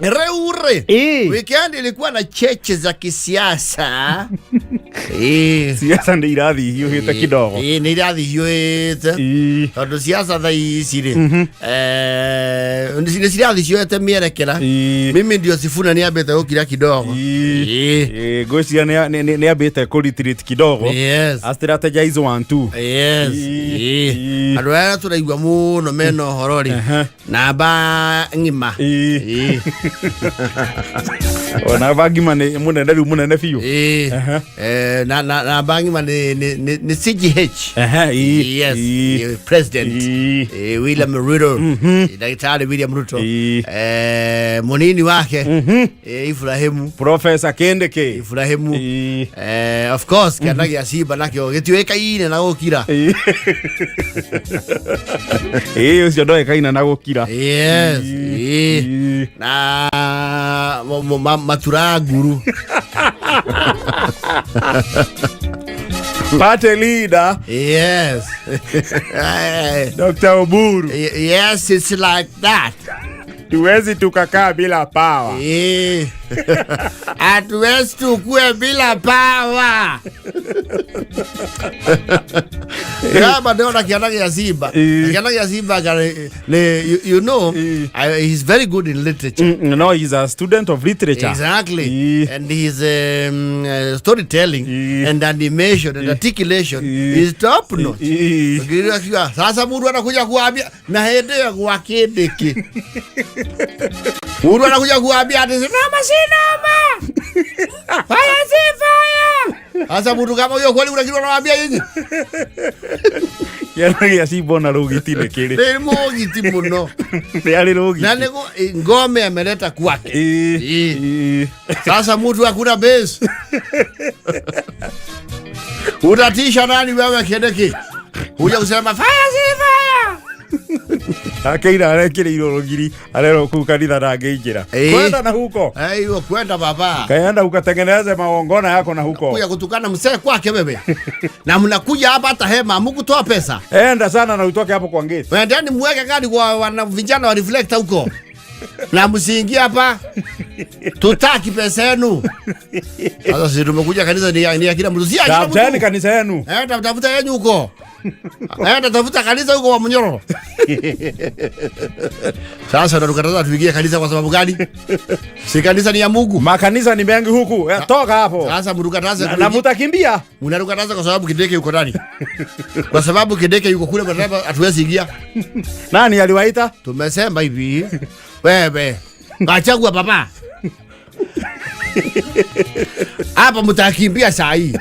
Reure. Ĩĩ. Weekend ilikuwa na cheche za kisiasa. Ĩĩ. Siasa nä irathi hiå hä te kidogo. Ĩĩ, nĩ irathi hiũhĩte. Ĩĩ. Tondũ siasa thaa ici rĩ, nĩ cirathi cioete mĩerekera. Ĩĩ. Mimi ndio Sifuna nĩ ambĩte gũkira kidogo. Ĩĩ. Ĩĩ. Ĩĩ, ngwĩciria nĩ ambĩte kũ retreat kidogo. Yes. A strategize one two. Yes. Ĩĩ. Ĩĩ. Ĩĩ. Andũ arĩa tũraigua mũno mena ũhoro rĩ, Aha. namba ng'ima. Ĩĩ. Ĩĩ. Ona bangima nĩ mũnene rĩu mũnene biũ. Ĩĩ. Aha. Namba ng'ima nĩ CGH. Aha, ĩĩ. Yes. Ĩĩ. President Ĩĩ. William Ruto. Daktari William Ruto. Ĩĩ. Munini wake Ibrahimu. Professor Kindiki. Ibrahimu. Ĩĩ. Of course kĩana gĩa Simba nakĩo gĩtiũĩkaine na gũkira. Ĩĩ. Ĩĩ, ũcio ndoĩkaine na gũkira. Yes. Ĩĩ. Ĩĩ. Na matura nguru. Party leader Yes. Dr. Oburu. Yes, it's like that. Tuwezi tukakaa bila power. Hatuwezi tukue bila power. Kama ndona kiana gĩa Simba. Kiana gĩa Simba kana he's very good in literature. No, he's a student of literature. Exactly. And his storytelling and animation and articulation is top notch. Ũngĩrira akiuga, sasa mundu anakuja kuambia na hĩndĩ ĩyo gwa kĩndĩkĩ mundu anakuja kuambia ati sinoma sinoma fire si fire. Sasa mundu kama huyo kweli unakirwa anawaambia nyinyi? Kĩana gĩa Simba ona rũgiti nĩ kĩrĩ. Nĩ mũgiti mũno. Nĩ arĩ rũgiti. Na nĩguo ngome ameleta kwake. Ĩĩ. Ĩĩ. Ĩĩ. Sasa mtu hakuna base. Utatisha nani wewe Kindiki? Huja kusema fire si fire. Akeira arekĩrĩirwo rũgiri arerwo kũu kanitha ndangĩingĩra. Ĩĩ. Kwenda na huko. Aiyo kwenda baba. Kaenda ukatengeneze maongona yako na huko. Kuja kutukana msee kwake wewe. Na mnakuja hapa hata hema hamkutoa pesa. Enda sana na utoke hapo kwa gate. Wendeni muweke gari kwa wana vijana wa reflector huko. Na msiingie hapa. Tutaki pesa yenu. Sasa si tumekuja kanisa ni ya kila mtu. Si ya kila Tafuteni mtu. kanisa yenu. Tafuta yenyu huko. Tafuta kanisa huko wa Munyoro. Sasa unatukataza tuingie kanisa kwa sababu gani? Si kanisa ni ya Mungu. Makanisa ni mengi huku. Toka hapo. Sasa mtukataze Na mutakimbia. Mnatukataza kwa sababu Kindiki yuko ndani. Kwa sababu Kindiki yuko kule, mnasema hatuwezi ingia. Nani aliwaita? Tumesema hivi. Wewe. Gachagua baba. Hapa mtakimbia saa hii.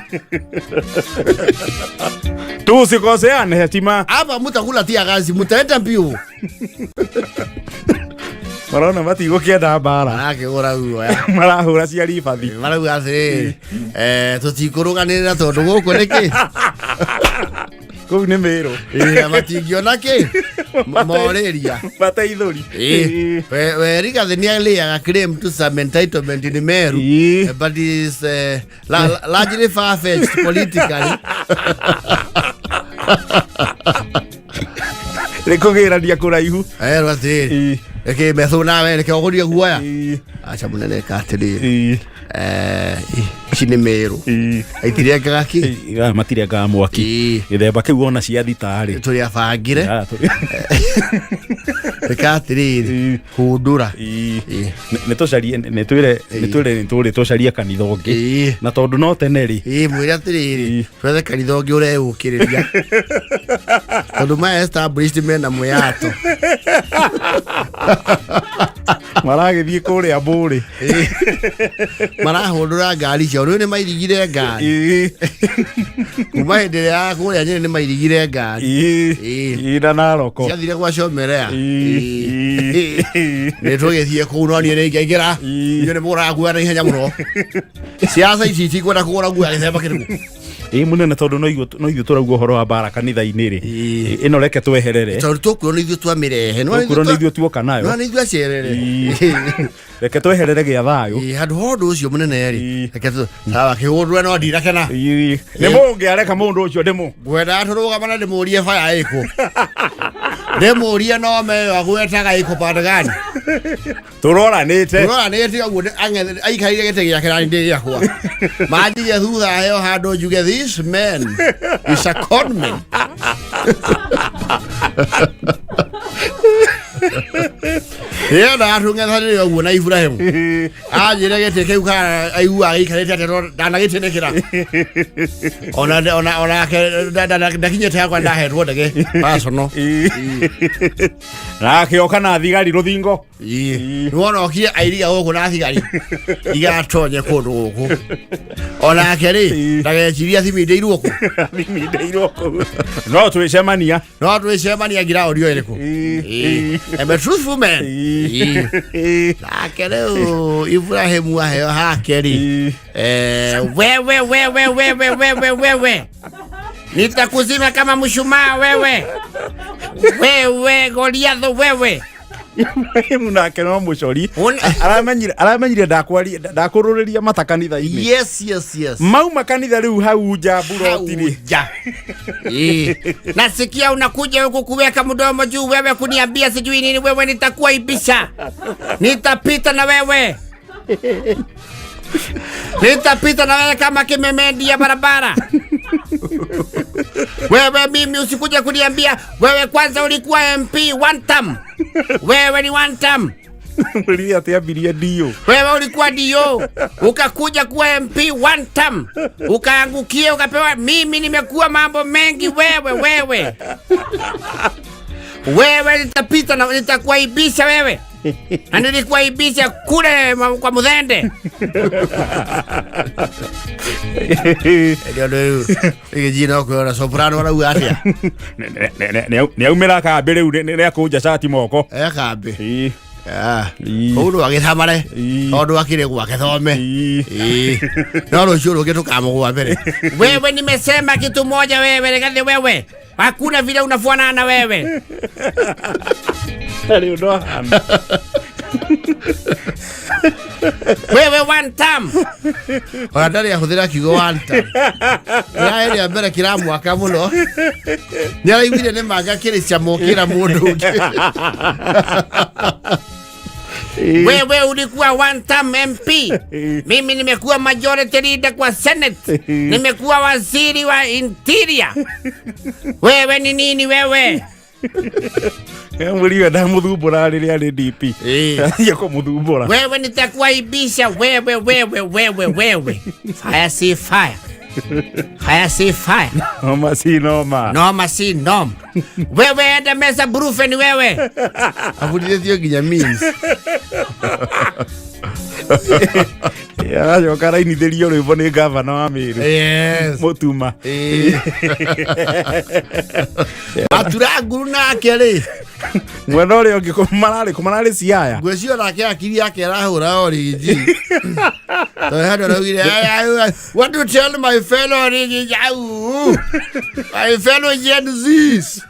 Tusikoseane heshima. Hapa mtakula tia gazi, mtaenda mbio. Marona matigũkĩenda mbara. Marakĩgũra guoya. Marahũra cia ribathi. Marauga atĩrĩrĩ, tũtikũrũganĩrĩra tondũ gũkũ nĩkĩ? Kũu nĩ Mĩrũ. Ĩĩ, matingĩona kĩ? Morĩria. Mateithũri. Ĩĩ. We Rigathi nĩ arĩaga claim to some entitlement in Meru. But is largely far-fetched politically. Nĩ kũgĩrania kũraihu. Erwo atĩrĩrĩ, reke methũ nawe reke ũgũrie guoya. Aca mũnene ka atĩrĩrĩ. Ici nĩ Mĩrũ. Itirengaga kĩ? Ĩĩ, matirengaga mwaki. Gĩthemba kĩu ona cia thitarĩ. Tũrĩ abangire. Reka atĩrĩrĩ, hũndũra. Ĩĩ. Nĩ tũcarie nĩ twĩre nĩ twĩre nĩ tũrĩ tũcarie kanitha ũngĩ. Na tondũ no tene rĩ. Ĩĩ, mwĩre atĩrĩrĩ, twethe kanitha ũngĩ ũreũkĩrĩria. Tondũ maya established mena mwĩyato. Maragĩthiĩ kũrĩa mbũrĩ. Ĩĩ. Marahũndũra ngari ciao. Rĩu nĩ mairigire ngari. Kuma hĩndĩ ĩrĩa ya kũrĩa Nyĩrĩ nĩ mairigire ngari. Ĩĩ. Ĩĩ, na Naroko. Ciathire gwa Chomerea. Ĩĩ. Nĩ tũgĩthiĩ kũu no niĩ nĩ ingĩaingĩra. Ĩĩ. Inyuĩ nĩ mũgũraga guoya na ihenya mũno. Siasa ici itikwenda kũgũra guoya gĩthemba kĩrĩkũ? Ĩĩ mũnene tondũ no ithuĩ tũrauga ũhoro wa mbara kanitha-inĩ rĩ. Ĩĩ. Ĩno reke tweherere. Tondũ tũkuo nĩ ithuĩ twamĩrehe. No Tũkuo nĩ ithuĩ tuoka nayo. No nĩ ithuĩ acerere. Ĩĩ. Reke tweherere gĩa thayũ. Ĩĩ, handũ ha ũndũ ũcio mũnene rĩ. Ĩĩ. Reke sawa kĩhũndũre no ndinakena. Ĩĩ. Nĩ mũngĩareka mũndũ ũcio ndĩmũ. Ngwendaga tũrũgama na ndĩmũrie baya ĩkũ. Ndĩmũrie no meyo agwetaga iko pande gani. Tũroranĩte. Ũroranĩte ũguo aikarire gĩtĩ gĩake na ndĩ gĩakwa. Manjige thutha heo handũ njuge this man is a conman. Ĩyo ndatũng'ethanĩre ũguo na Iburahĩmu. Anjĩre gĩtĩ kĩu kana aiguaga gĩikarĩte atĩa no ndanagĩtĩnĩkĩra. Ona ona onake ndakinyĩte hakwa ndahetwo ndege personal. Na akĩoka na thigari rũthingo. Nĩwona okire airiga gũkũ na thigari igatonye kũndũ gũkũ onake rĩ ndageciria thimindĩirwo kũ. Thimindĩirwo kũu. No twĩcemania. No twĩcemania ngiraũndi o ĩrĩkũ. I'm a truthful man. Nake rĩu Ibrahimu aheo hake rĩ, wewe wewe wewe wewe wewe nitakuzima kama mshumaa wewe wewe Goliathu wewe. Ibrahimu nake no mũcori. Aramenyire ndakũrũrĩria mata kanitha-inĩ. Yes. Mauma kanitha rĩu hau nja mburoti-rĩ. Hauja. Nasikia unakuja huku kuweka mdomo juu wewe kuniambia sijui nini wewe, nitakuaibisha. Nitapita na wewe. Nitapita na wewe kama kimemendi ya barabara. Wewe mimi usikuje kuniambia wewe kwanza ulikuwa MP one term. Wewe ni one term. Mwĩrire atĩ ambirie ndio. Wewe ulikuwa dio ukakuja kuwa MP one term ukaangukia ukapewa. Mimi nimekuwa mambo mengi wewe wewe wewe, nitapita na nitakuaibisha wewe, na nilikuaibisha kule kwa Muthende. Ndio rĩu kwĩona soprano arauga atĩa. Nĩ aumĩra kambĩ rĩu nĩ akũnja cati moko. E kambĩ kũu no agĩthamare tondũ akĩrĩ gwake thome. No rũciũ rũngĩ tũkamũgwa mbere. Wewe nimesema kitu moja wewe Rigathi wewe. Hakuna vile unafuanana wewe. Rĩu ndo ahana. Wewe one time. Ona ndarĩ ahũthĩra kiugo one time. Kĩrarĩ rĩa mbere kĩramwaka mũno. Nĩ araiguire nĩ manga kĩrĩ camũkĩra mũndũ ũngĩ. Wewe ulikuwa one term MP. Mimi nimekuwa majority leader kwa Senate. Nimekuwa waziri wa interior. Wewe ni nini wewe? Mũriwe ndamũthumbũra rĩrĩa arĩ DP. Athiĩ kũmũthumbũra. Wewe nitakuaibisha wewe wewe wewe wewe. Fire si fire. Fire si fire. Noma si noma. Noma si noma. Wewe enda meza brufen wewe. Abundithio nginya memes. Aracoka arainithĩrio rwĩmbo nĩ gavana wa Meru. Yes. Mũtuma. Matura nguru nake rĩ. Mwena ũrĩa ũngĩ mararĩ kũ mararĩ Siaya. Ngwĩciria nake akiri yake ĩrahũra o rigi. Tondũ handũ araugire, "I want to tell my fellow rigi, my fellow Gen Zs."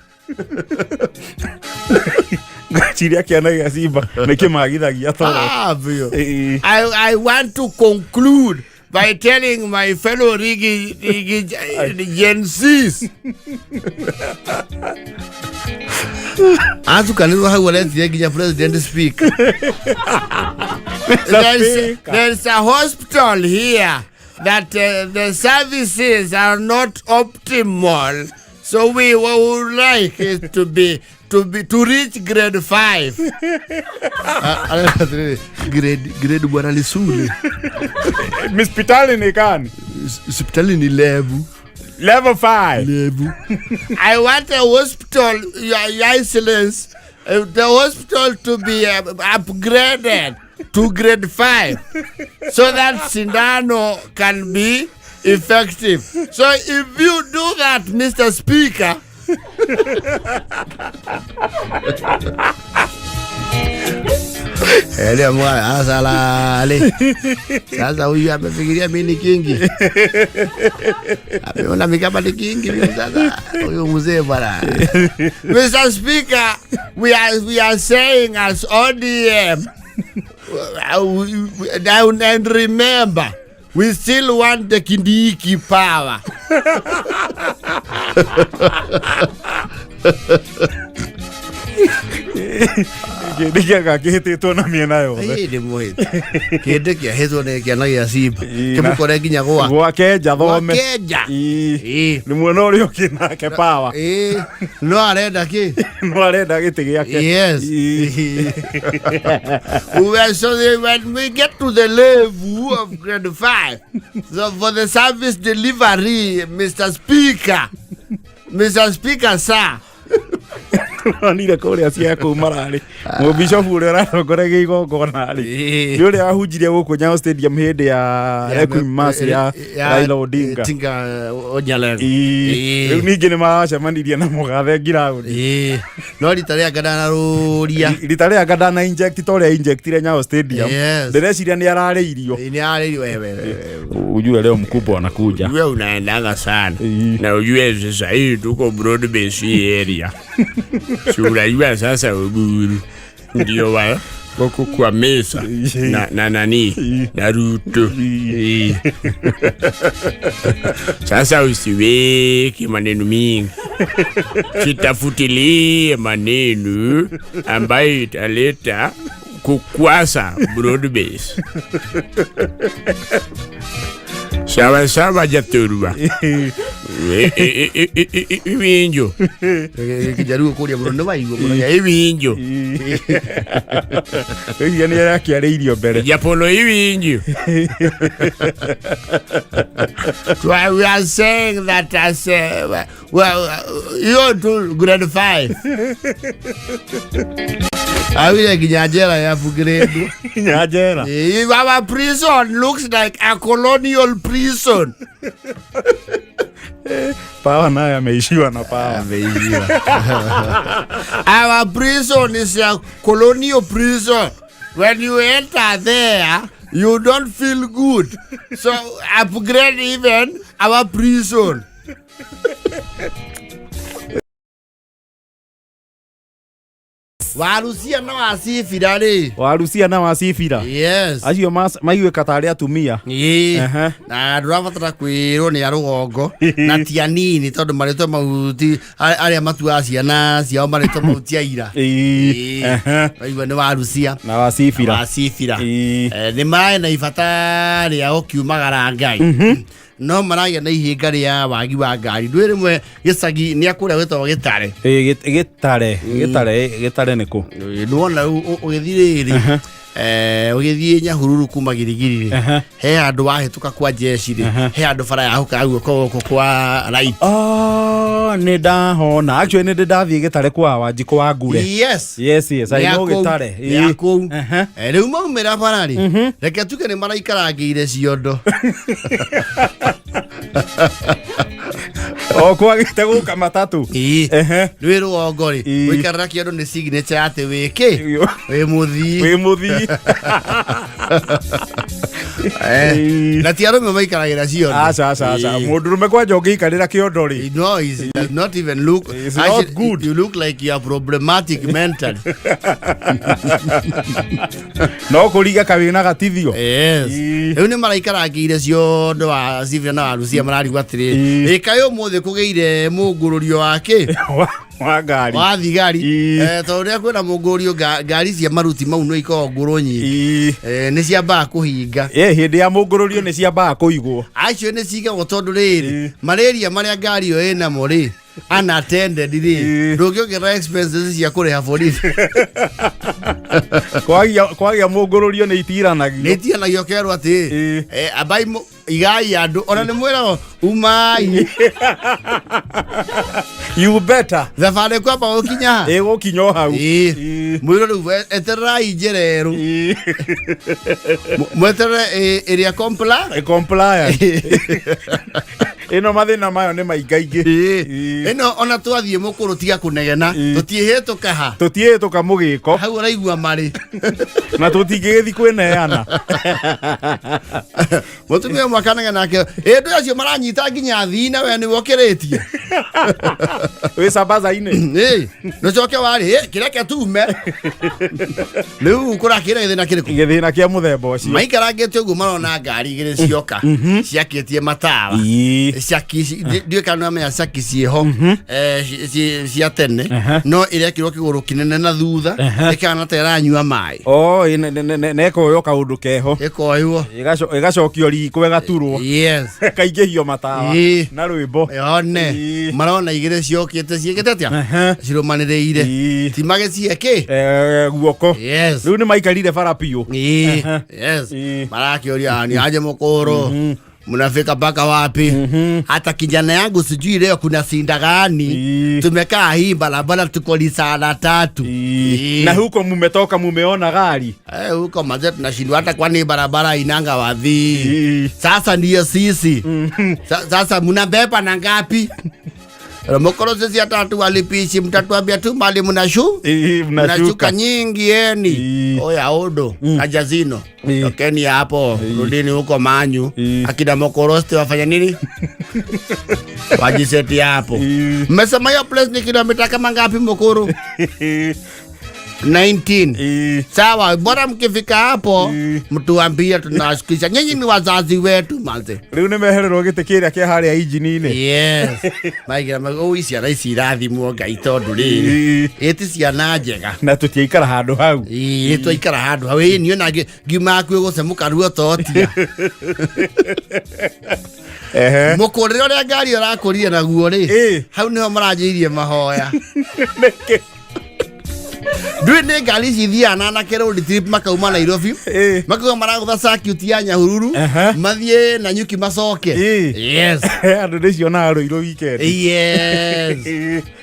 Ngwĩciria kĩana gĩa Simba nĩ kĩmagithagia toro. Biũ. I want to conclude by telling my fellow Rigi, Rigi, Gen Zs. Atukanirwo hau aretire nginya president speak. There's a hospital here that the services are not optimal, so we would like it to be to reach grade 5. Grade bwana Lisuli. Hospitali ni gani? Hospitali ni level. Level 5. Level. I want a hospital, Your Excellency, the hospital to be upgraded to grade 5 so that sindano can be effective. So if you do that, Mr. Speaker, Elia mwana asalale. Sasa huyu amefikiria mimi ni kingi. Ameona mimi kama ni kingi mimi sasa huyu mzee bwana. Mr. Speaker, we are saying as ODM and remember we still want the Kindiki power. Kĩndĩ kĩanga kĩhĩtĩtwo na mĩena yothe. Ĩĩ, nĩ mũhĩti kĩndĩ kĩahĩtwo nĩ kĩana gĩa simba. Ĩĩ, Kĩmũkore nginya gwa gwake nja thome. Gwakenja. Ĩĩ. Ĩĩ. Nĩ mwena ũrĩa ũngĩ nake power. Ĩĩ, no arenda kĩ? No arenda gĩtĩ gĩake. Yes. Ĩĩ. Well, so when we get to the level of grade 5, so for the service delivery, Mr. Speaker, Mr. Speaker, sir. Onire kũrĩa cia kũu mararĩ mũbishobu ũrĩa ũratongoragia igongona rĩ, Ĩĩ. nĩ ũrĩa wahunjirie gũkũ Nyayo Stadium hĩndĩ ya Requiem Mass ya Raila Odinga. Tinga Onyalengo. Ĩĩ. Ĩĩ. Rĩu ningĩ nĩ maracemanirie na mũgathe ngiraũndi. Ĩĩ. No rita rĩa ndanarũria. Rita rĩa ngandana inject ta ũrĩa injectire Nyayo Stadium. Yes. Ndĩreciria nĩ ararĩirio. Nĩ arĩirio wewe. Ujue leo mkubwa anakuja. Ujue unaendanga sana. Ĩĩ. Na ujue sasa hii tuko broad base hii area. Si unajua sasa Uhuru ndio wa wako kwa meza na nani na Ruto. Ĩĩ. Sasa usiweke maneno mingi, sitafutilie maneno ambayo italeta kukwasa broad base. Sawa sawa, jaturwa. Iwinjo kijaruo kuria muno nĩ waigua muno ya iwinjo. Rĩu nĩ arakĩarĩirio mbere. Japolo iwinjo. So we are saying that as well, you to grade 5 awire nginya njera ya bugirĩndwo. Nginya njera. Our prison looks like a colonial prison. Power nayo ameishiwa na power. Our prison is a colonial prison. When you enter there, you don't feel good. So upgrade even our prison. Warucia na wacibira rĩ. Warucia na wacibira. Yes. Acio maiguĩka tarĩ atumia. Ĩĩ. Ehe. Na ndũrabatara kwĩrwo nĩ arũgongo na ti anini tondũ marĩtwa mau ti arĩa matuaga ciana ciao marĩtwa mau ti aira. Ĩĩ. Ĩĩ. Ehe. Waigua nĩ warucia Na wacibira. wacibira. Ĩĩ. Nĩ mararĩ na ibata rĩa gũkiumagara ngai no maragĩa na ihinga rĩa wagi wa ngari ndwĩ rĩmwe gĩcagi nĩ akũrĩa gwĩtagwo gĩtare. Ĩĩ, gĩtare gĩtare gĩtare nĩ kũ? Nĩwona rĩu ũgĩthiĩ rĩrĩ, ũgĩthiĩ Nyahururu kuma Girigiri rĩ, Aha. he handũ wahĩtũka kwa jeshi rĩ, he handũ bara yahũkaga guoko gũkũ kwa right. Oh, nĩ ndahona. Actually nĩ ndĩ ndathiĩ gĩtare kwa Wanjikũ wa Ngure. Yes. Yes, I Nĩ know akũu, gĩtare. nĩ Ĩĩ. akũu. Ehe. Rĩu maumĩra bara rĩ, reke tuge nĩ maraikarangĩire ciondo. O kwagĩte gũka matatũ. Ĩĩ. Ehe. Rwĩ rũgongo rĩ, Ĩĩ. gũikarĩra kĩondo nĩ signature atĩ wĩ kĩ wĩ mũthii. Wĩ mũthii. Ĩĩ. Na ti arũme maikaragĩra ciondo. Aca aca aca. Ĩĩ. Mũndũrũme kwanja ũngĩikarĩra kĩondo rĩ. No, it does not even look. It's not good. You look like you are problematic mentally. No kũriga kawĩna gatithio. Yes. Ĩĩ. Rĩu nĩ maraikarangĩire ciondo wa cibira na warucia mararigwo atĩrĩrĩ. Ĩĩ. Ĩ kaĩ ũmũthĩ kũgĩire mũngũrũrio wa kĩ? Wa ngari. Wa thigari. Ĩĩ. Tondũ rĩrĩa kwĩna mũngũrũrio ngari cia maruti mau no ikoragwo ngũrũ nyingĩ. Ĩĩ. Nĩ ciambaga kũhinga. Ĩ hĩndĩ ya mũngũrũrio nĩ ciambaga kũigwo. Acio nĩ cigagwo tondũ rĩrĩ, Ĩĩ. marĩria marĩa ngari ĩyo ĩnamo rĩ, unattended rĩ, Ĩĩ. ndũngĩongerera expenses cia kũrĩha borithi. Kwagĩa mũngũrũrio nĩ itiranagio. Nĩ itiganagio kerwo atĩ Ĩĩ. ambai igai andũ ona nĩ mwĩragwo umai. You better. Thabarĩ kwamba gũkinya ha? Ĩgũkinya o hau. Ĩĩ. Ĩĩ. Mwĩrwo rĩu etererai njĩra ĩrũ. Ĩĩ. Mweterere ĩrĩa compla Compliant. Ĩno mathĩna mayo nĩ maingaingĩ. Ĩĩ. Ĩĩ. Ĩno ona twathiĩ mũkũrũ tiga kũnegena. Ĩĩ. Tũtiĩhĩtũka ha. Tũtiĩhĩtũka mũgĩko. Hau ũraigua marĩ. Na tũtingĩgĩthiĩ kwĩneana. Mũtumia ũmwe akanegena nake ĩ andũ acio maranyita nginya thii na we nĩwe ũkĩrĩtie. Wĩ sambaza-inĩ. Ĩ nũcoke warĩ ĩ kĩreke tume rĩu kũrakĩra gĩthĩna kĩrĩkũ? Gĩthĩna kĩa mũthemba ũcio. Maikarangĩte ũguo marona ngari igĩrĩ cioka ciakĩtie matawa. Ĩĩ. Caki ndiũĩ kana nĩwamenya caki ciĩho cia tene, no ĩrekĩrwo kĩgũrũ kĩnene na thutha, ĩkahana ta ĩranyua maĩ. O ĩ, ne ĩkoywo kaũndũ keho. Ĩkoywo. Ĩgacokio riko ĩgaturwo. Yes. Ĩkaingĩhio matawa na rwĩmbo. One. Marona igĩrĩ ciokĩte ciĩkĩte atĩa? Cirũmanĩrĩire. Ti magĩcihe kĩ? Guoko. Yes. Rĩu nĩ maikarire bara biũ. Yes. Marakĩũria ni aje mukuru, mnafika mpaka wapi? Hata kijana yangu sijui leo kuna sinda gani. Tumekaa hii barabara tuko lisaa la tatu. Na huko mumetoka mumeona gari. Eh, huko mazee tunashindwa hata kwani barabara inanga wadhi. Sasa ndiyo sisi. Sasa mnabeba na ngapi? Mokoro sisi hata hatuwalipishi, mtatuambia tu mali mnashu Ĩ, mnashuka mnashuka nyingi eni. Oya odo na jazino. Tokeni hapo, rudini huko manyu. Akina Mokoroste wafanya nini? Wajiseti hapo. Mmesema hiyo place ni kilomita kama ngapi Mokoro? 19. Sawa, bora mkifika hapo mtuambie, tunawasikiza. Nyinyi ni wazazi wetu manze. Rĩu nĩ mehererwo gĩtĩ kĩrĩa kĩa harĩa injini-inĩ. Yes. Maigira ma ciana ici irathimwo Ngai tondũ rĩrĩ. Ĩti ciana njega. Na tũtiaikara handũ hau. Ĩĩ, twaikara handũ hau. Ĩĩ, niĩ ona ngiuma hakuhĩ gũcemũka ruo totia. Mũkũrĩre ũrĩa ngari ũrakũrire naguo rĩ, hau nĩho maranjĩirie mahoya. Nĩkĩ? Ndũĩ nĩ ngari ici ithiaga na anake road trip makauma Nairobi, makauga maragũtha circuit ya Nyahururu, mathiĩ Nanyuki macoke. Yes. Andũ nĩ cionaga rũirũ weekend. Yes.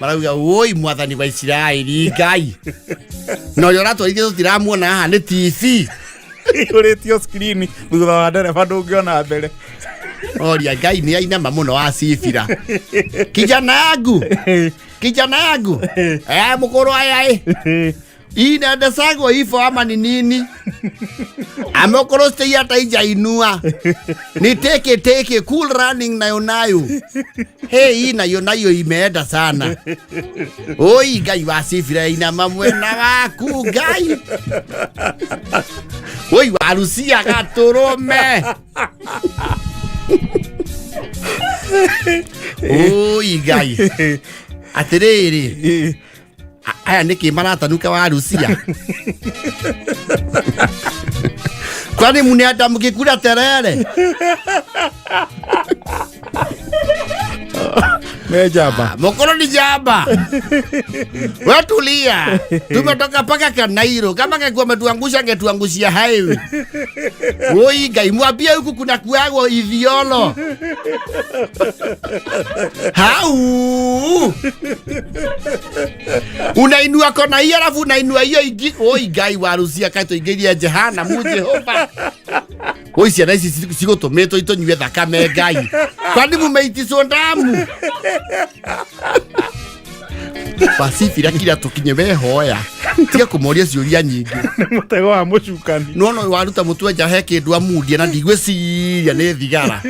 Marauga woi mwathani wa Isiraeli Ngai na ũrĩa ũratwarithia tũtiramuona haha nĩ TV. Ihũrĩtio screen thutha wa ndereba ndũngĩona mbere. Oria Ngai nĩ ainama mũno wa cibira. Kijana yangu, kijana yangu, mũkũrũ aya ĩ inaendesagwo hivyo ama ni nini? Amekoroste hata ijainua ni teke teke cool running nayo nayo hey, hii nayo nayo imeenda sana. Oi Ngai wa cibira inama mwena waku Ngai. Oi warucia gatũrũme. Oi Ngai atĩrĩrĩ, aya nĩkĩ maratanuka warucia? Kwani mnaenda mkikula terere? Me njamba. Mokoro ni jamba. Wewe tulia. Tumetoka paka Kanairo. Kama ngekuwa ametuangusha angetuangushia highway. Oi Ngai, mwambie huku kuna kuagwo Ithiolo. Hau. Unainua kona hiyo alafu unainua hiyo ingi. Oi Ngai warucia kaĩ tũingĩrie jehanamu Jehova. Oi ciana ici cigũtũmĩtwo itũnyue thakame Ngai. Kwani mumeitiswo damu? Pasifira kira tũkinye wehoya. Tiga kũmoria ciũria nyingĩ. Nĩ mũtego wa mũcukani. Nona waruta mũtwe nja he kĩndũ amundia na ndigwĩciria nĩ thigara.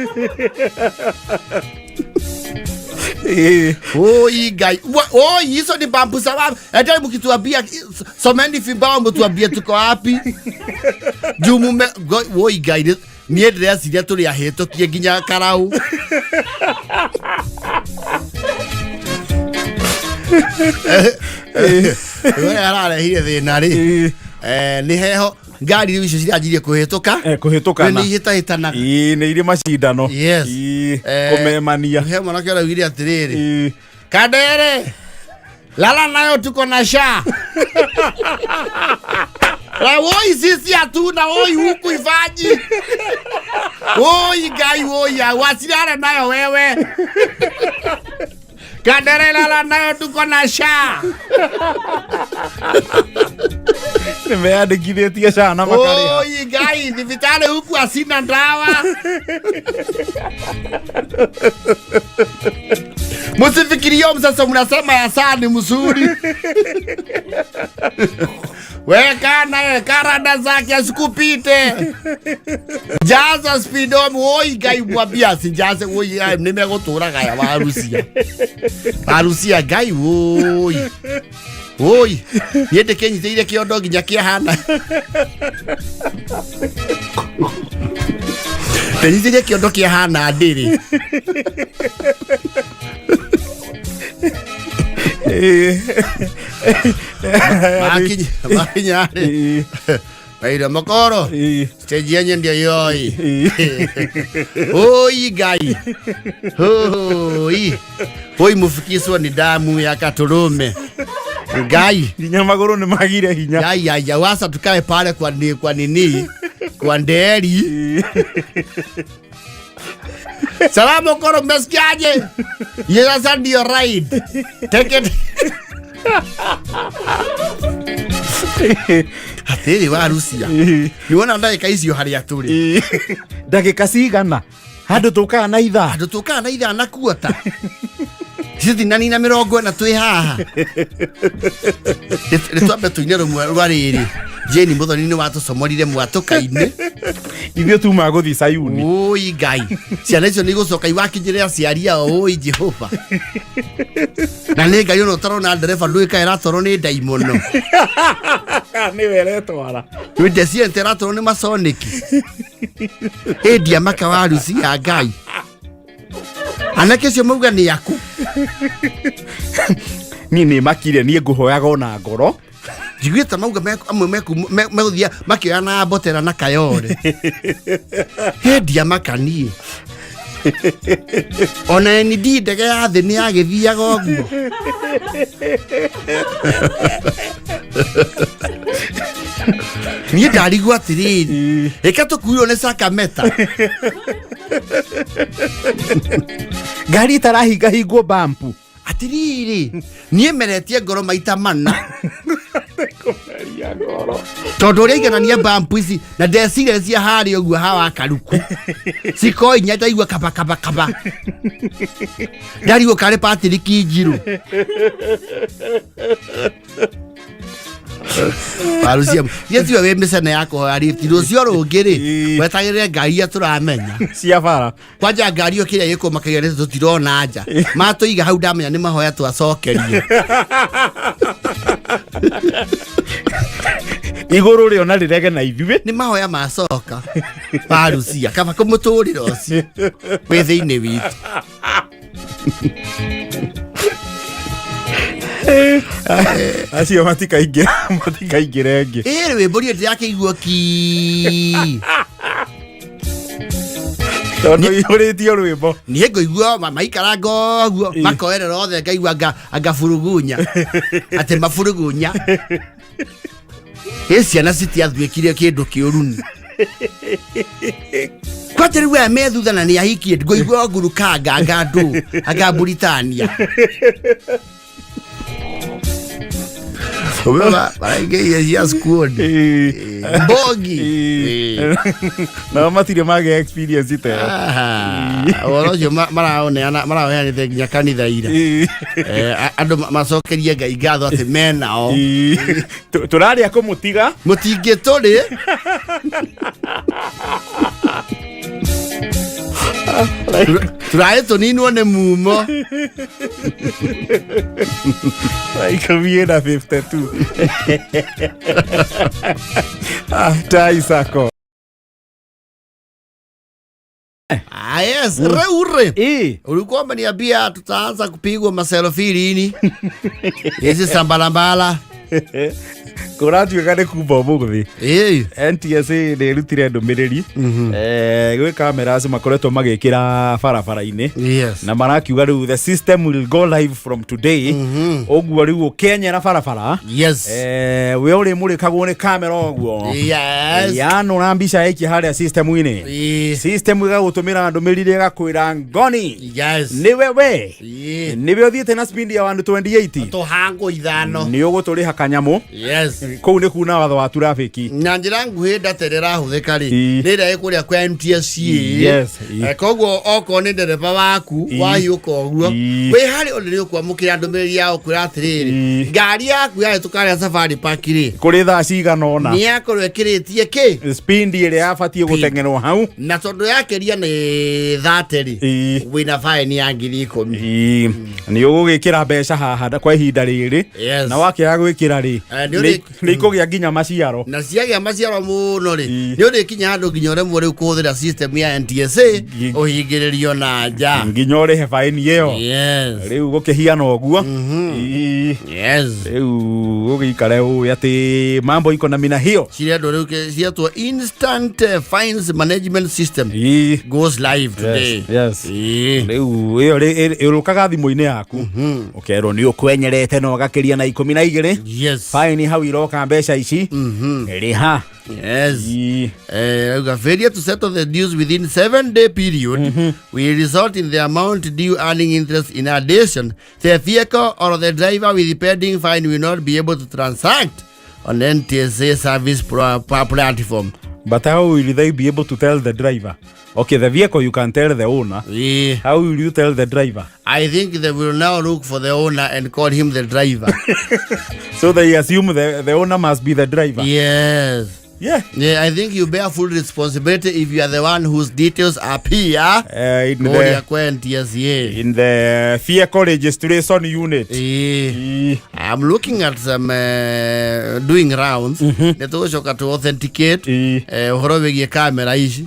Oi Ngai. Oi hizo ni bambusa wapi? Hata mkituambia someni vibao mtuambie tuko wapi. Juu mume oi Ngai niĩ ndĩreciria tũrĩ ahĩtũkie nginya karau. We ararehire thĩna rĩ. Nĩ heho ngari rĩu icio ciranjirie kũhĩtũka. Kũhĩtũkana. Nĩ ihĩtahĩtanaga. Ĩ, nĩ irĩ macindano. Yes. Kũmemania. He mwanake ũraugire atĩrĩrĩ, Kadere lala nayo tuko na sha na woi sisi hatuna woi huku ifaji woi Ngai woi ya wasilale nayo wewe Kadere lala nayo tuko na sha. Nĩ meyandĩkithĩtie SHA na makarĩha. Oi Ngai thibitarĩ huku asina ndawa. Msifikirie sasa mnasema ya saa ni mzuri. Weka naye karada zake asikupite. Jaza speedom oi Ngai mwambia asijaze oi ai nimegũtũraga ya warucia. Warucia Ngai oi. Oi, niĩ ndĩkĩnyitĩire kĩondo nginya kĩahana. Tenyitĩrie kĩondo kĩahana ndĩrĩ. Makinya makinya rĩ. Maira makoro. Stage yenye ndio yoi. Oi Ngai. Oi. Oi mufikiswa ni damu ya katurume. Ngai. Nginya magũrũ nĩ magire hinya. Ya ya ya wasa tukae pale kwa ni kwa nini? Kwa nderi. Salamu koro mmesikiaje? Yes, sasa ndio ride. Take it. Atĩrĩ wa Rusia. Nĩwona ndagĩka icio harĩa tũrĩ. Ndagĩka cigana handũ tũkaga na ithaa. Andũ tũkaga na ithaa na kuota. Citinani na 40 twĩ haha. Nĩ twambe tũine rũmwe rwa rĩrĩ. Jane Mũthoni nĩ watũcomorire mwatũka-inĩ. Ithuĩ tuma gũthiĩ Sayuni. Oi Ngai. Ciana icio nĩ igũcoka iwakinyĩre aciari ao. Oi Jehova. Na nĩ Ngai ona ũtarona ndereba ndũĩka ĩratwarwo nĩ ndaimono. Nĩwe ĩretwara. Nĩ ndeciente ĩratwarwo nĩ masoniki. Ĩndia maka wa harusi ya Ngai. Anake acio mauga nĩ aku. Niĩ nĩ makire, niĩ ngũhoyaga ona ngoro. Njiguĩte mauga amwe megũthiĩ makĩoya na mbotera na kayore. Endia maka niĩ. Ona ND ndege ya thĩ nĩ yagĩthiaga ũguo. Niĩ ndarigwo atĩrĩrĩ, ĩka tũkuirwo nĩ Sakameta. Ngari itarahingahingwo bampu. Atĩrĩrĩ, niĩ meretie ngoro maita mana. Kũmeria ngoro. Tondũ ũrĩa iganania bampu ici na ndeciria cia harĩa ũguo hawa karuku ciko inya ndaigua kaba kaba kaba ndarigwo karĩ Patrick Njiru. Warucia gĩtiwe wĩ mĩcene ya kũhoya lift rũcio rũngĩ rĩ wetagĩrĩre ngari iria tũramenya cia bara. Kwanja ngari ĩyo kĩrĩa gĩkũmakagia nĩ tũtirona nja matũiga hau ndamenya nĩ mahoya twacokerio. Igũrũ rĩona rĩrege na ithuĩ. Nĩ mahoya macoka warucia kaba kũmũtũrĩra ũcio wĩ thĩinĩ witũ. Acio matikaingĩra matikaingĩra ĩngĩ. Ĩrĩ wĩmbũri ndĩrakĩigua ki. Tondũ ihũrĩtio rwĩmbo. Niĩ ngũigua maikaranga ũguo makoerera othe ngaigua anga burugunya atĩ maburugunya. Ĩ ciana citiathuĩkire kĩndũ kĩũru ni. Kwanja rĩu aya me thutha na nĩ ahikie ngũigua ngurukanga anga ndũ anga Buritania. Baraingĩire cia squad. Mbogi. Nao matirĩ magĩa experience ta ĩyo. Ũhoro ũcio maraũneana maraũheanĩte nginya kanitha ira. Andũ macokerie Ngai ngatho atĩ menao. Tũrarĩa kũmũtiga. Mũtingĩtũrĩ. Tũraĩ tũninwo nĩ mumo. 10:52. Ah, tai sako. Ah, yes, rĩu rĩ. Ĩ. Ulikuwa umeniambia tutaanza kupigwa maselfie lini? Hizi sambalambala. Kũratuĩka nĩ kumba ũmũthĩ. Ĩ. NTSA nĩ ĩrutire ndũmĩrĩri gwĩ cameras makoretwo magĩkĩra barabara-inĩ. Yes. Na marakiuga rĩu the system will go live from today. Ũguo rĩu ũkĩenyera barabara. Yes. We ũrĩmũrĩkagwo nĩ kamera ũguo. Yes. Yanũra mbica yaikia harĩa system-inĩ. Ĩ. System ĩgagũtũmĩra ndũmĩrĩri ĩgakwĩra ngoni. Yes. Nĩwe we. Ĩ. Nĩwe ũthiĩte na speed ya 128. Tũhangwo ithano. Nĩ ũgũtũrĩha kanyamũ. Yes. Kũu nĩ kuna watho wa traffic. Na njĩra nguhĩ ndata ĩrĩa ĩrahũthĩka rĩ Ĩ. nĩ ĩrĩa ĩ kũrĩa kwa NTSA. Yes. Koguo okorwo nĩ ndereba waku Ĩ. wahiũka ũguo Ĩ. wĩ harĩa ũrĩ nĩ ũkwamũkĩra ndũmĩrĩri ya ũkwĩra atĩrĩrĩ Ĩ. ngari yaku yahĩtũka harĩa Safari Park rĩ Kũrĩ thaa cigana ũna. nĩ yakorwo ĩkĩrĩtie kĩ Speed ĩrĩa yabatiĩ gũteng'erwo hau. Na tondũ yakĩria nĩ 30 rĩ Ĩ. wĩna faini ya 10,000. Ĩ. Nĩ ũgũgĩkĩra mbeca haha kwa ihinda rĩrĩ. Yes. Na wakĩaga gwĩkĩra rĩ Nĩ nĩ Nĩ ikũgĩa nginya maciaro. Na ciagĩa maciaro mũno rĩ, Ii. nĩ ũrĩkinya handũ nginya ũremwo rĩu kũhũthĩra system ya NTSA, ũhingĩrĩrio na nja. Nginya ũrĩhe baĩni ĩyo. Yes. Rĩu gũkĩhiana ũguo. Ii. Yes. Rĩu ũgĩikare ũĩ atĩ mambo iko na mina hiyo. Cirendwo rĩu cietwo instant fines management system Ii. goes live today. Yes. Ii. Rĩu ĩyo ĩrũkaga thimũ-inĩ yaku, ũkerwo nĩ ũkwenyerete na ũgakĩria na 12. Yes. Baĩni hau iroka mbeca ici, rĩha. Yes. Ii. Auga, failure to settle the dues within 7-day period will result in the amount due earning interest. In addition, the vehicle or the driver with the pending fine will not be able to transact on NTSA service platform. But how will they be able to tell the driver? Okay, the vehicle you can tell the owner. Yeah. How will you tell the driver? I think they will now look for the owner and call him the driver. So they assume the owner must be the driver. Yes. Yeah. Yeah, I think you bear full responsibility if you are the one whose details appear In kũrĩa the kwa NTSA. in the vehicle registration unit. Eh. Ii. I'm looking at some doing rounds, nä tå gå coka tå authenticate Ii. ũhoro wĩgiĩ kamera ici.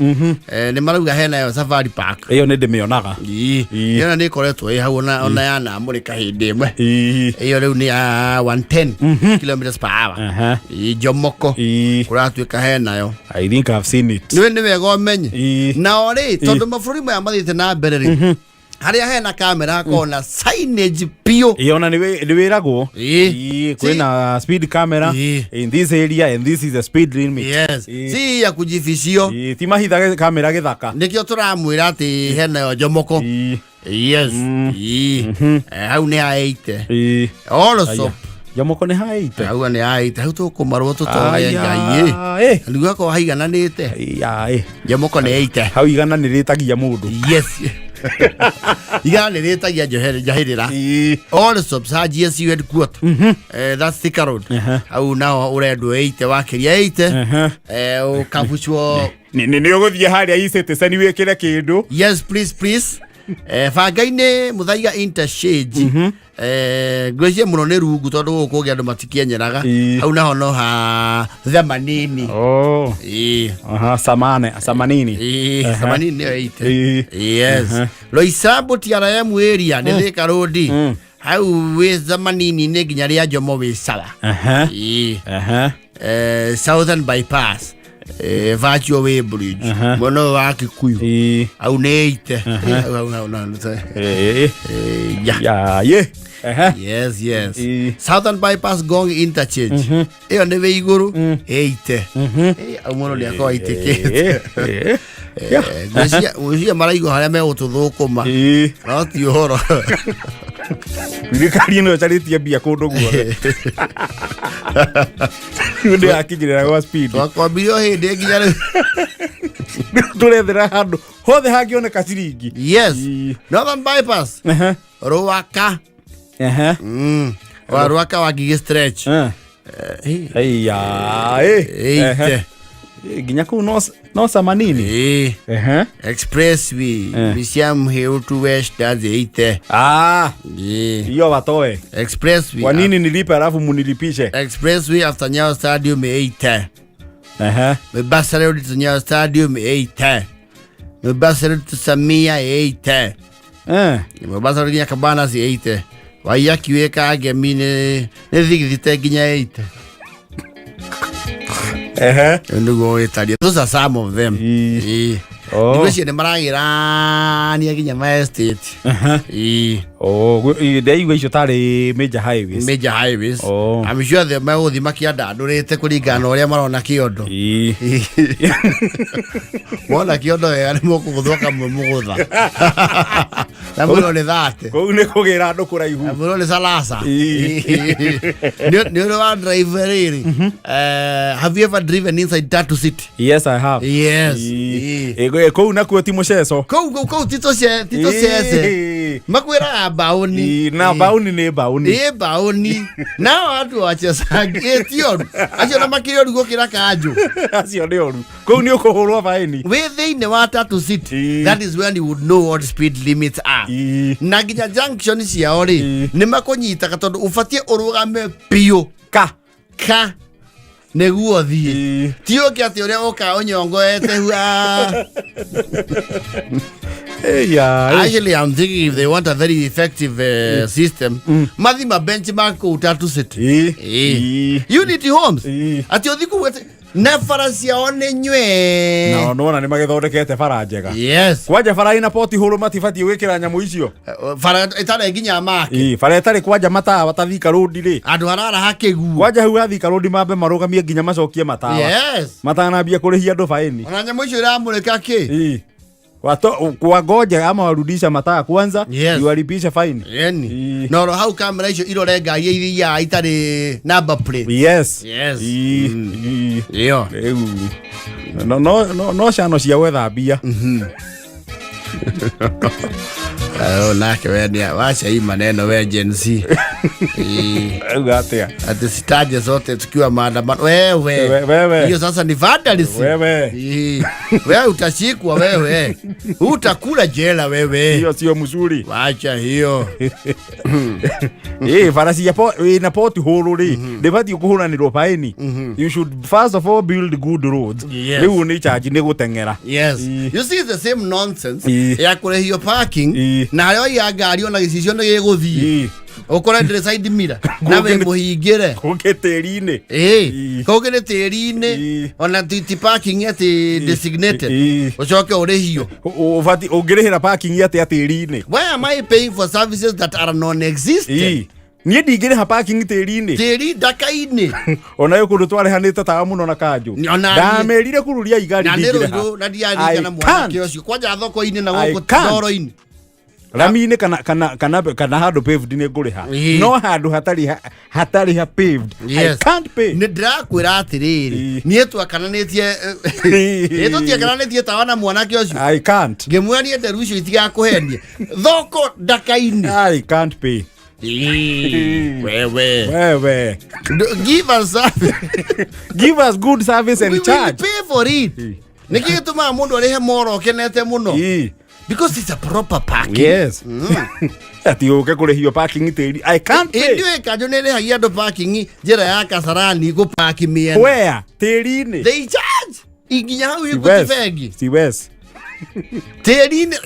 Nĩ marauga henayo Safari Park. Ĩyo nĩ ndĩmĩonaga. Ii. Ii. Ĩyo nĩ ĩkoretwo ĩ hau ona yanamũrĩka hĩndĩ ĩmwe. Ii. Ĩyo rĩu nĩ ya 110 kilometers per hour. Ii, Jomoko Ii. kũratuĩka henayo. I think I've seen it. Nĩ wega ũmenye. Ii. Nao rĩ, tondũ mabũrũri maya mathiĩte na mbere rĩ, harĩa hena kamera hakoragwo na signage biũ. Ĩyo ona nĩ wĩragwo. Ii. Ii, kwĩna speed camera Ii. in this area and this is the speed limit. Yes. Ii. Si ya kujificio. Ii, ti mahitha kamera gĩthaka. Nĩkĩo tũramwĩra atĩ henayo Jomoko. Ii. Yes. Ii. Hau nĩ haĩte. Ii. Also Jomoko nĩ haĩte. hau nĩ haĩte, hau tũkũmarwo tũtoge Ngai Ĩ. ĩ nĩguo akorwo haigananĩte. Aya, ĩ. Jomoko nĩ ĩite. Hau igana nĩ rĩtagia mũndũ. Yes, igana nĩ rĩtagia njahĩrĩra. Ii. Also sa GSU headquarter, that's Thika Road, hau nao ũrendwo ĩite wakĩria ĩite. Ũkabucwo. Nĩ ũgũthiĩ harĩa e-Citizen wĩkĩre kĩndũ. Yes, please, please. Banga-inĩ Muthaiga interchange, ngwĩciria mũno nĩ rungu tondũ gũkũ kũngĩ andũ matikienyeraga. Ii. Hau naho no ha themanini. Oh. Ii. Aha, samane, samanini. Ii, themanini nĩyo ĩite. Ii. Yes. Roysambu TRM area nĩ Thika Road, hau wĩ themanini-inĩ nginya rĩa Jomo wĩ sawa. Ii. Southern Bypass, Virtual Way Bridge, mwena ũyũ wa Kikuyu, hau nĩ ĩite. Hau, yeah. Ya, ye. Aha. Yes. Ii. Southern Bypass Ngong interchange, ĩyo nĩ wĩ igũrũ ĩite. Au mũndũ nĩ akorwo aitĩkĩte. Ngwĩciria maraigua harĩa megũtũthũkũma. Ii. No ti ũhoro. Thirikari ĩno ĩcarĩtie mbia kũndũ guothe. Rĩu nĩ yakinyĩrĩra gwa speed. Twakwambirie o hĩndĩ nginya rĩu. Tũrethera handũ hothe hangĩoneka ciringi. Yes. Ii. Northern Bypass Ruaka. Wa Ruaka wa Ngigĩ stretch. Aya, ĩ. Ĩite. Nginya kũu no samanini. Ĩĩ. Expressway Misiam Hill to West, that's ĩite. Ah, Ĩĩ. hiyo watoe. Expressway. Kwa nini nilipe alafu munilipishe? Expressway after Nyayo Stadium 8. Mombasa Road to Nyayo Stadium 8. Mombasa Road to Samia 8. Mombasa Road nginya Cabanas 8. Waiyaki wĩ Kangemi nĩ thigithite nginya 8. Ũyũ nĩguo wĩtaria. Those are some of them. Ii. Ĩĩ. Oh. Ngwĩciria nĩ maragĩrania nginya ma estate. Ĩĩ. Oh, ndaigua icio tarĩ major highways. Major highways. Oh. I'm sure they megũthiĩ makĩandandũrĩte kũringana na ũrĩa marona kĩondo. Ii. Wona kĩondo wega nĩ mũkũgũthwo kamwe mũgũtha na mũno nĩ 30. Kũu nĩ kũgĩra andũ kũraihu. Na mũno nĩ salasa. Ii. Nĩ ũrĩ wa drive rĩrĩ, have you ever driven inside Tatu City? Yes, I have. Yes. Ii. Ii. Kũu nakuo ti mũceco. Kũu titũcece. Ii. Makwĩraga mbaũni. Ii, na mbaũni nĩ mbaũni. Ĩ mbaũni nao andũ achecangi ĩ ti oru acio na makĩrĩ oru gũkĩra kanjũ. Acio nĩ oru. Kũu nĩ ũkũhũrwo baĩni. Wĩ thĩinĩ wa Tatu City, Ii. that is when you would know what speed limits are. Ii. Na nginya junction ciao rĩ, Ii. nĩ makũnyitaga tondũ ũbatiĩ ũrũgame biũ. Ka. Ka nĩguo thiĩ. Ti ũngĩ atĩ ũrĩa ũka ũnyongoete hua. Eya, eh. Actually, I'm thinking if they want a very effective system, mathima benchmark kũu Tatu City. Unity Homes. Atĩ ũthiĩ kũu atĩ na bara ciao nĩ nywee. Nao nona nĩ magĩthondekete bara njega. Yes. Kwanja bara ina poti hũrũ matibatiĩ gwĩkĩra nyamũ icio. Bara ĩtarĩ nginya make. Ĩ, bara ĩtarĩ kwanja matawa ta Thika Road rĩ. Andũ harara hakĩguo. Kwanja hau ha Thika Road mambe marũgamie nginya macokie matawa. Yes. Matanambia kũrĩhia andũ baĩni. Ona nyamũ icio iramũrĩka kĩ? Ĩ. Wangoja ama warudisha mataa kwanza. Yes. Iwalipisha fine. Yeni. Ĩ. Na oro hau kamera icio irore ngari iria itarĩ number plate. Yes. Yes. Ĩ, ĩ. Ĩyo. Rĩu no no no no cano cia gwetha mbia. Oh, nake we ni wacha hii maneno we Gen Z. Ĩ. Rĩu atia. Ati sitaje zote tukiwa maandamano. Wewe. Wewe. Hiyo sasa ni vandalism. Wewe. Ĩ. Wewe utashikwa wewe. Utakula jela wewe. Hiyo sio mzuri. Wacha hiyo. Ĩ, bara cia ina poti hũrũ rĩ ndĩbatiĩ kũhũranĩrwo baĩni. You should first of all build good roads. Yes. Rĩu nĩ charge nĩ gũteng'era. Yes. Ĩ. You see the same nonsense Ĩ. ya kũrĩhio parking Ĩ. na harĩa waiga ngari ona gĩcicio nĩ gĩgũthiĩ Ĩ. ũkore ndĩrĩ side mirror na wĩ Kũngĩ nĩ- mũhingĩre. Kũngĩ tĩri-inĩ. Ĩ. Ĩ. Kũngĩ nĩ tĩri-inĩ Ĩ. ona ti parking atĩ designated Ĩ. ũcoke ũrĩhio. Ũbatiĩ ũngĩrĩhĩra parking atĩa tĩri-inĩ? Why am I paying for services that are non-existent? Ĩ. Niĩ ndingĩrĩha parking tĩri-inĩ. Tĩri ndaka-inĩ. Ona yo kũndũ twarĩhanĩte tawa mũno na kanjũ. Ona niĩ- Ndamerire kururia igari Na nĩ ndingĩrĩha. rũirũ na ndiaririkana I mwanake can't. ũcio kwanja thoko-inĩ na I gũkũ can't. ndoro-inĩ. Rami-inĩ kana handũ paved nĩ ngũrĩha. Ĩ. No handũ hatarĩ ha paved. I Yes. can't pay. Nĩ ndĩrakwĩra atĩrĩrĩ, Ĩ. niĩ twakananĩtie ĩ tũtiakananĩtie tawa na mwanake ũcio. I can't. Ngĩmwĩra niĩ nderu icio itigakũhenie thoko ndaka-inĩ. I can't pay. Ĩ, wewe. Wewe. Give us service. Give us good service We and will charge. pay for it. Nĩkĩ gĩtũmaga mũndũ arĩhe moro ũkenete mũno? Ĩ. Because it's a proper parking. Yes. Ati ũke kũrĩhio parking tĩri. I can't pay. Ĩ kanjũ nĩ ĩrĩhagia andũ parking njĩra ya Kasarani gũpaki mĩena. Where? Tĩri-inĩ. They charge nginya hau Si Equity West. bengi. Si West. Tĩri-inĩ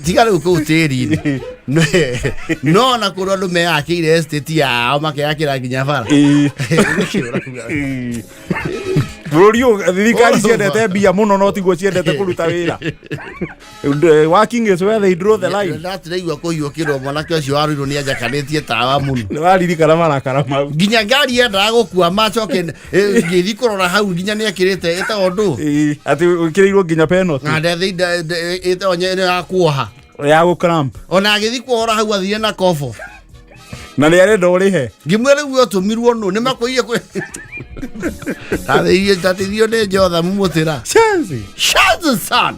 tiga rĩu kũu tĩri-inĩ no na kũrĩa andũ meyakĩire estate yao makeyakĩra nginya bara. Ĩ. Bũrũri ũyũ thirikari ciendete mbia mũno no tiguo ciendete kũruta wĩra. Working is where they draw the line. Ndatiraigua kũhiũkĩrwo mwanake ũcio warũirwo nĩ anjakanĩtie tawa mũno. Nĩ waririkana marakara mau. Nginya ngari yendaga gũkua macoke ngĩthiĩ kũrora hau nginya nĩ ekĩrĩte ĩtagwo ndũ. Ĩ, atĩ wĩkĩrĩirwo nginya penalty Na ĩtagwo ĩno ya kuoha. ya gũ cramp. Ona agĩthiĩ kuohora hau athire na kobo. Na nĩ arenda ũrĩhe. Ngĩmwĩra rĩu ũtũmirwo nũ nĩ makwĩire kwĩ ndateithio nĩ Jothamu Mũtĩra. Chance. Shanzi son.